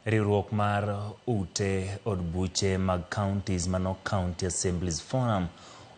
Riwruok mar ute od buche mag counties mano County Assemblies Forum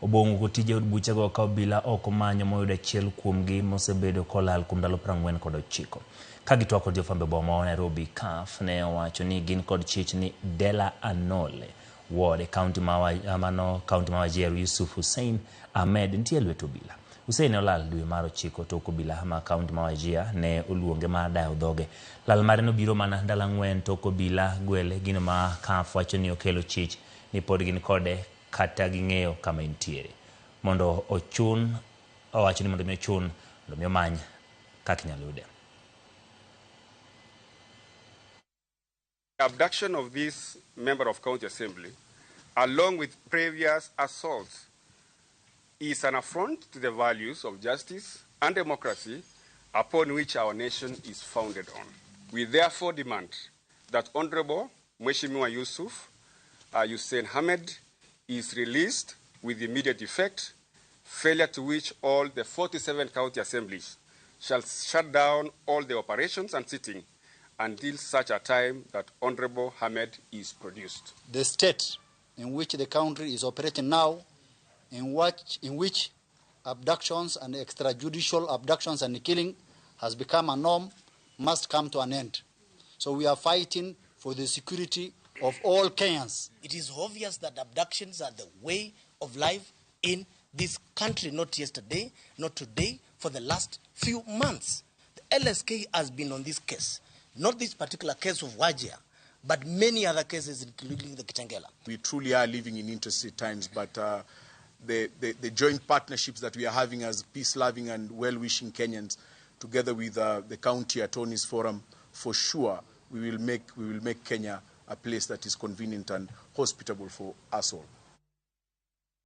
obong'o ko tije od buchego ka obila ok omanyo moyudo achiel kuomgi mosebedo kolal kuom ndalo 49. Ka gitwak kod jofwambo e boma ma Nairobi, CAF ne owacho ni gin kod chich ni Dela Anole Ward e kaunti ma mano kaunti ma Wajir Yusuf Hussein Ahmed nitie e lwet obila. Hussein ne olal dwe mar ochiko tok obila ma kaunti ma Wajir ne oluonge mar dayo dhoge. Lal mare nobiro mana ndalo ang'wen tok obila gwele gino ma CAF wacho ni okelo chich ni pod gin kode kata ging'eyo kama entiere. Mondo ochun owacho ni mondo mi ochun mondo mi omany kaka inyalo yude. Abduction of this member of county assembly, along with previous assaults, is an affront to the values of justice and democracy upon which our nation is founded on. We therefore demand that Honorable Mheshimiwa Yusuf Hussein Ahmed is released with immediate effect, failure to which all the 47 county assemblies shall shut down all the operations and sitting until such a time that Honorable Ahmed is produced. The state in which the country is operating now, in which abductions and extrajudicial abductions and killing has become a norm, must come to an end. So we are fighting for the security of all Kenyans. It is obvious that abductions are the way of life in this country, not yesterday, not today, for the last few months. The LSK has been on this case, not this particular case of Wajir, but many other cases, including the Kitengela. We truly are living in interesting times, but the joint partnerships that we are having as peace-loving and well-wishing Kenyans, together with the County Attorneys Forum, for sure we will make Kenya a place that is convenient and hospitable for us all.